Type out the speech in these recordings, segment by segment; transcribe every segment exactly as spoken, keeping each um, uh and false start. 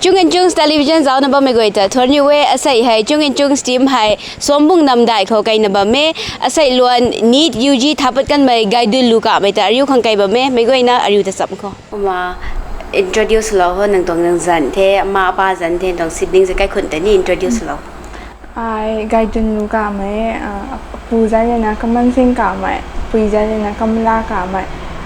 Chung and Chungs Television zaucna bammei guay ta thuanc riu e. Asei hei Chung and Chungs team hei Sombung namdai khou kaina bam e. Asei luan NEET U G thapat kanmei Gaidun Lu Kamei ta ariu khang kai bam e. Meic guayna ariu ta cham khou. Kumna introduce lou ho, nang tuang nang zanc the, ama apa zanc the, nang tuang siblings kaikhun ta ni introduce lou. Ai Gaidun Lu Kamei, apu zai lana Kaman Singh Kamei, pui zai lana Kamla Kamei,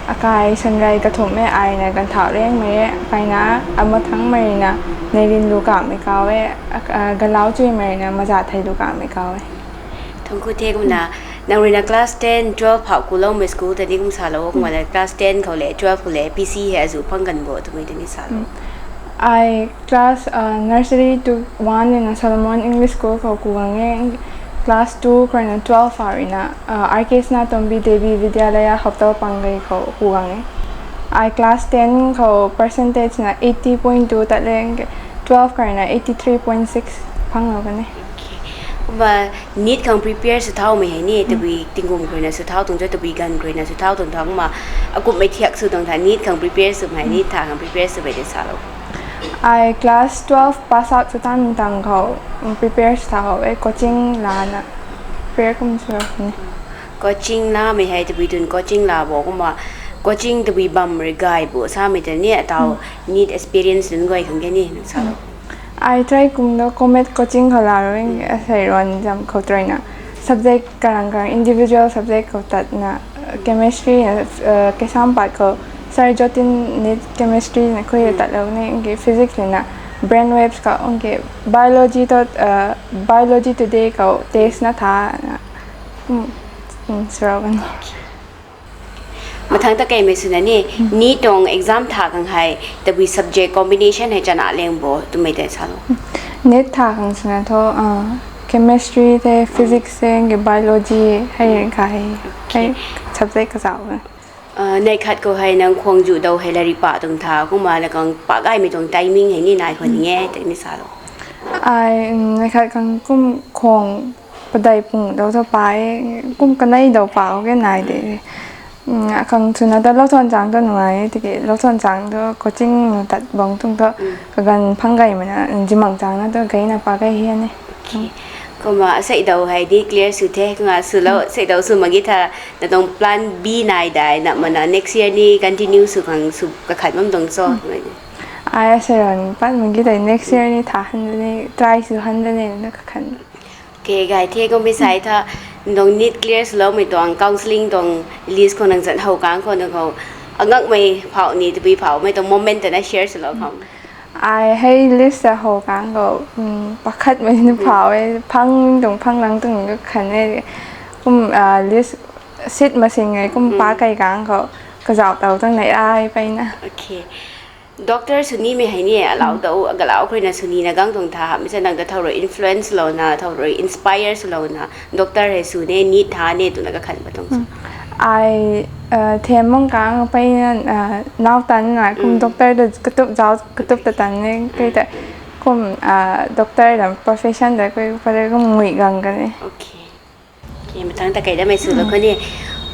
akai Sanrei Kathumh e, ai na Ganthauh Rengmei e, akai na Amathangmei na Neirin Lu Kamei kau e, galau chuimei na Maza Thei Lu Kamei kau e. Thangc ku the. Kumna nang ruina class ten, twelve phau kuloumei school ta ni kum salou, kumna class ten khou le twelve khou le P C hei azu phang kan bo twmei ta ni salou. Ai class nursery to one na Solomon English School khou ku gang e, class two khou ruina twelve phau ruina R K Sanatombi Devi Vidyalaya Hoptal Panggei khou ku gang e. Ai class ten khou percentage na eighty point two tat le, twelve khou ruina eighty three point six phanglou kan e. Kumna NEET khang prepare sw thaumei hei ni tabui tingkum khou ruina sw thau tuang cho, tabui ganv khou ruina sw thau tuang tha, kumna akumhmei thiak sw tuang tha, NEET khang prepare swmei, NEET tha khang prepare swmei de salou. Ai class twelve pass out sw tan tang khou prepare sw thau e, coaching lana prepare kum sw ni. Coaching lamei hei tabui tun coaching la bo, kumna coaching tabui bam rui gay bo samei ta ni atau NEET experience nunc guay khang ke ni nang salou. Ai try kum do COMET coaching khou la rui, asei ruan zam khou try na subject karang karang individual subject khou tatna, chemistry na, kaisam pat khou Sir Jotin NEET chemistry na khui tatlou ni, ki physics na brain waves khou, ki biology to, Biology Today khou test na tha na, surou kan. Mathangc ta kaimei swna ni, NEET tuang exam tha khang hei tabui subject combination hei chana leng bo twmei tei salou. NEET tha khang swna thu chemistry the, physics the, ki biology hei kha hei, hei subject kazauh e. Neih khat khou hei nang khwang zu dou hei lairik pa tuang tha, kumna na khang pa gaymei tuang timing hei ni nai khwan nge tei ni salou. Ai neih khat khang kum khwang padeih pung dou thu pa e, kum kanei dou pa khou ke nai de. Akhang swna ta Lauthon Chang tu nungai e, tiki Lauthon Chang tu coaching tat bang tuang thu kaganv phang gaymei na, zimang changna tu gayna pa gay hian e. Kumna asei dou hei ni clear sw the, kumna swlou, asei dou sw mak gi tha, na tuang plan B nai dai na mana next year ni continue sw khang sw kakhat bam tuang cho? Ai asei ran pat mak gi tei next year ni tha han de ni, try sw han de ni na kakhan. Okay, gay the. Kummei sai tha, nang NEET clear swloumei tuang counselling tuang list khou nang zan how kang khou nang khou angakmei phau ni tabui phaumei tuang moment ta na share swlou khou. Ai hei list ta how kang khou pakhatmei ni phau e, phang tuang phang lang tuang kakhan e. Kum list seat masing e, kum pa kai kang khou kazauh tau tuang nai ai peyna. Doctor sw nimei hei ni alau dou, galau khou ruina sw nina gang tuang tha, mi sa nang ta thow rui influence louna, thow rui inspire swlouna doctor hei sw ne, NEET tha ne twna kakhan pa tuang? Ai them mang kang peyna, nau tan na kum doctor ta katup zauc, katup ta tan e, kei ta kum doctor ta profession ta kei pare kum ngui gang kan e. Mathangc ta kei damei swlou khou ni,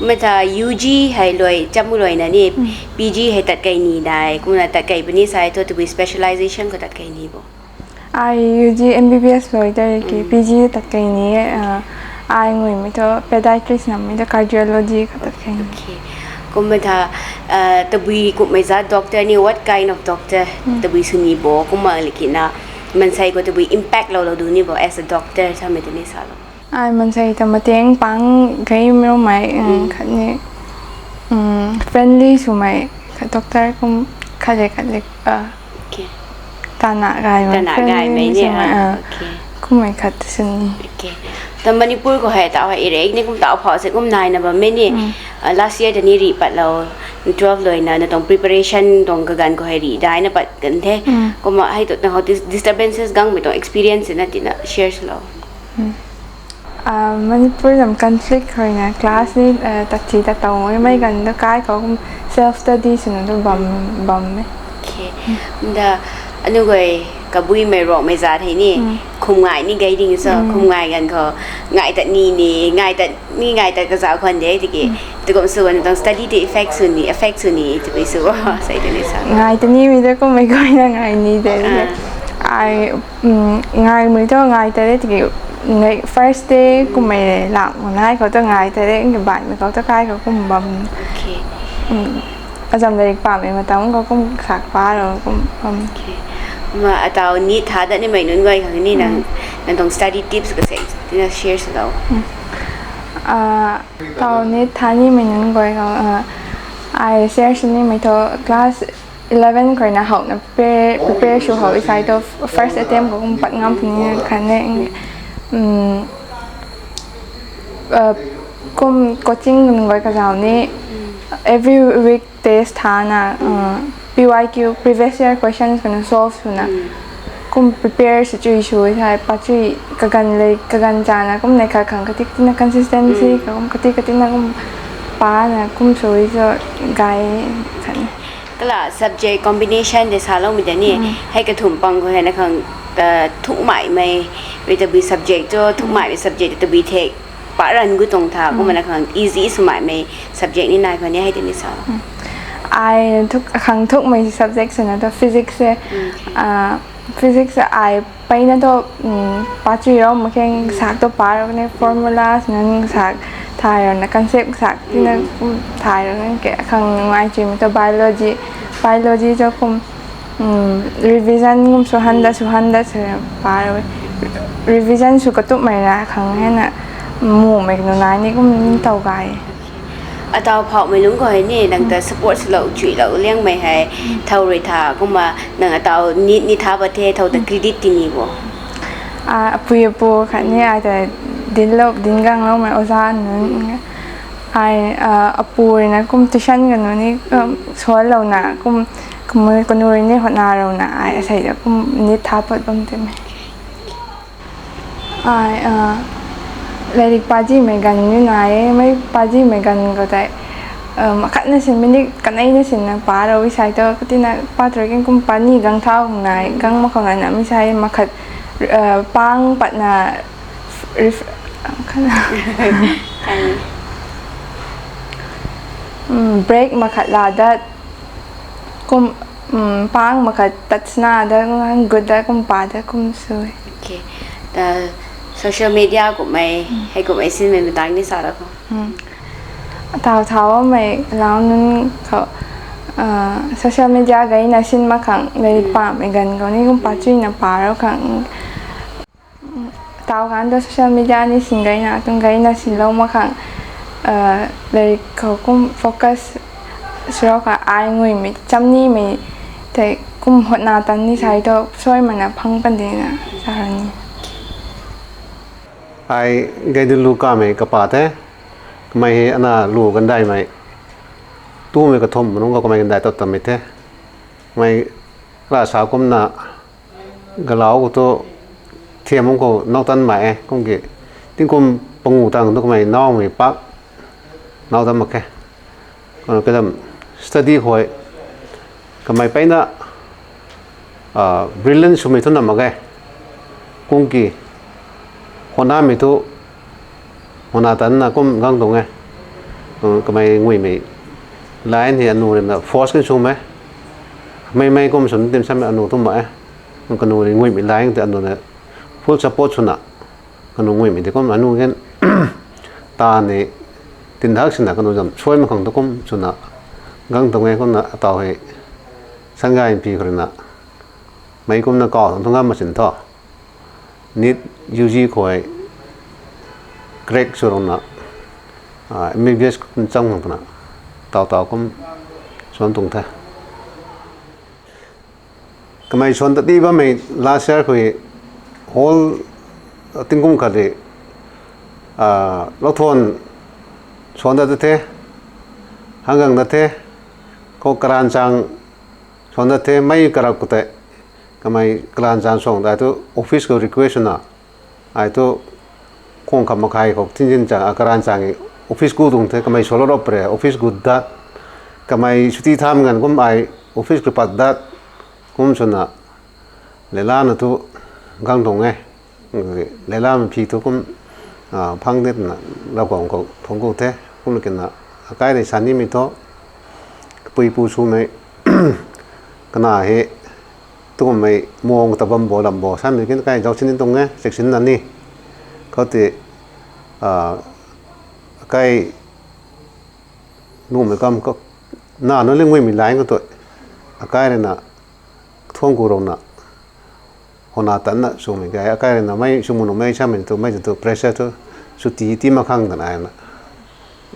mei ta U G hei luai cham luaina ni, P G hei tat kei ni dai, kumna tat kei puni sai thu tabui specialization khou tat kei ni bo? Ai U G M B B S luai tei ki P G tat kei ni e, ai nguimei thu podiatrist nammei thu cardiology khou tat kei ni. Kummei tha, tabui kummei zat doctor ni, what kind of doctor tabui sw ni bo, kumna likina mansei khou tabui impact loulou du ni bo as a doctor samei ta ni salou. Ai mansei ta mateng pang gaymei mei khatni friendly swmei khat doctor kum khat le khat le tana gaymei, tana gaymei ni, kummei khat sw ni. Ta Manipur khou hei tau hei irek ni kum tau phau se kum naina bammei ni, last year ta ni rih patlou, twelve luaina na tuang preparation tuang kaganv khou hei rih daina pat kan the. Kumna hei tu na how disturbances gangmei tuang experience na tina share swlou. Manipur lam conflict khou ruina class ni tat thi tat tau e, mei ganv tu kai khou kum self study swna tu bam, bam e. Nda anu guay Kabuimei Rongmei zat hei ni, khum ngai ni gay ding so, khum ngai ganv khou, ngai tat ni ni, ngai tat ni, ngai tat kazauh khwan de tiki, tukum sw ganv tuang study tei affect sw ni, affect sw ni, tiki sw o, sei tei ni sa. Ngai ta nimei de kummei guayna ngai ni de. Ai, ngaimei tu ngai ta de tiki, ngai first day kummei lak nai khou tu ngai ta de, ngai baihmei khou tu kai khou kum bam. Okay. Azam lairik pamei matam khou kum sak pa ro kum bam. Okay. Ma atau nit tha dat nimei nunc guay khang ni nang, nang tuang study tips ka sei, tina share sw lou. Atau nit tha nimei nunc guay khang, ai share sw nimei thu class eleven khou na howna prepare, prepare sw how isai thu first attempt khou kum pat ngam puni khan e. Kum coaching nunc guay kazauh ni every week test thana, P Y Q, previous year questions khou na solve swna, kum prepare sw chui sw thei, pa chui kaganv le, kaganv chana, kum nei khat khang katik tina consistency, kum katik katina kum pana, kum sw cho gay khan. Kala subject combination de saloumei de ni, hei kathumh pang khou hei na khang, thukmaimei, rui tabui subject cho, thukmaimei subject tabui thek, pa ranv gu tuang tha, kumna khang easy swmaimei subject ni nai khou ni hei tei ni sa. Ai thuk, khang thukmei subject swna tu physics e. Physics ai peina tu, pa chui rau mak khe, sak tu pa rau ne, formulas nunc sak, thay rau na concept sak tina, thay rau na ke khang ngai chuimei tu biology, biology cho kum revision kum sw handa sw handa sw pa rau e. Revision sw katupmei ra khang hei na mumei nu nai ni kum tow gay. Atau phauhmei lungc khou hei ni nang ta support swlou chuilou liangmei hei thow rui tha kumna nang atau nit ni tha pat the thow ta credit ti ni bo. Apui apu khatni ai ta dinlou, dingangloumei oza nunc, ai, apu rui na kum tuition kanu ni suanlouna kum, kum kanu rui ni hotna rouna ai asei ta kum nit tha pat bam timei. Ai, lairik pazihmei ganv ni nai e, mei pazihmei ganv khou tei, akhatna sinmei ni kaneina sinna pa rau isai tu katina pa tru kin kum pa ni gang thau nai, gang mak khou nai na mi sai makhat, pang patna, break makhat la dat, kum, pang makhat tatsna dat, gut dat, kum pa dat kum sw e. Social media kummei, hei kummei sinmei matang ni sa ra khou, atau thaumei lau nunc khou, social media gayna sin mak khang lairik pamei ganv khou ni kum pa chuina pa rau khang, tau ganv tu social media ni sin gayna tuang gayna sinlou mak khang, lairik khou kum focus swrau kha ai nguimei chamnimei tei kum hotna tan ni sai tu suai mana phang pan dina sa ra ni. Ai Gaidinliu kamei kapa the, kamei hei ana lu gandaimei, tumei kathumh nunc khou kamei gandai tat tamei the, kamei kala sa kumna galau khou tu thiam khou nau tan mai e, kum ki tingkum pangu tang tu kamei naumei pak nau tan mak khe. Kumna kadam study khou kamei peina brilliant swmei thu na mak ge, kum ki hotnamei thu hotna tanna kum gang tuang e. Kamei nguimei line hei anu ruina force kan sw e, meimei kum swn tim samei anu tu mak e. Kanu rui nguimei line tei anu na full support swna, kanu nguimei tei kum anu kan ta ni tin thak sina kanu zam suai mak khang tu kum swna gang tuang e. Kumna atau hei Sangay Inpi khou ruina mei kumna kaw tuang thu ngam mak sin thu, nit U G khou crack sw runa, M B B S kum chang khang twna tau tau kum suan tuang the. Kamei suan ta ti bammei last year khou whole tingkum khat ri louthuan suan dat the, hanggang dat the, khou karanchang suan dat the, mei karap khou tei kamei karanchang suang tei tu office khou request swna, ai tu khang khat makhai khou tingzin chang a karanchang office ku tuang the, kamei sualou rap re office gut dat, kamei suti tham nganv kum ai office khou pat dat, kum swna Leilana thu gang tuang e. Leilamei phi thu kum phang de twna Ravguangc khou thuanc ku the. Kumna kina akai rui sa nimei thu kapui pu swmei kana hei tukummei muang ta bam bo lam bo samei kin kai zauc sin tuang e, cheksinna ni. Khoutei akai nuhmei kam na nunc le nguimei lai khou tu akai rui na thuanc ku rou na howna tanna swmei kai akai rui na mei swmu nuhmei samei tu mei tu pressure tu sw ti ti mak khang twna na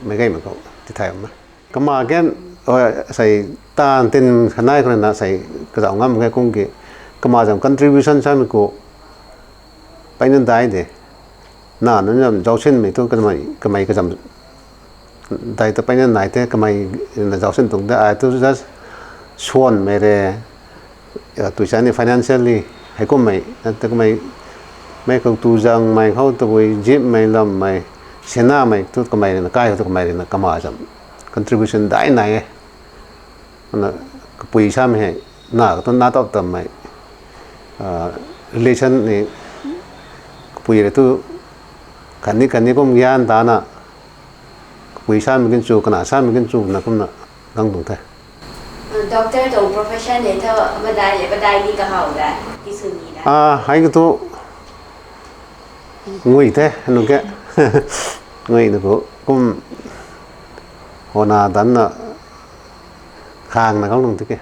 meic gaymei khou tithay e. Kama kan sei taanv tin khanei khou rui na sei kazauh ngam mak ge kum ki kama zam contribution samei khou peyna dai de. Na nunc zam zauc sinmei tu kamei kazam dai ta peyna nai the, kamei na zauc sin tuang de. Ai tu just swanmei re, tui sa ni financially hei kummei ta kamei mei khou tu zangmei khou tabui zipmei lammei sinamei tu kamei rui na kai khou tu kamei rui na kama zam contribution dai nai e. Ana kapui samei hei na katu na tap tammei relation ni kapui rui tu khatni khatni kum gyan tana kapui samei kin chu kana samei kin chu na kumna gang tuang the. Doctor tuang profession hei thu madai le padai ni kahaw da, ti sw ni da. Hei katu ngui the nung ke ngui na khou kum howna tanna khang na gang tuang tiki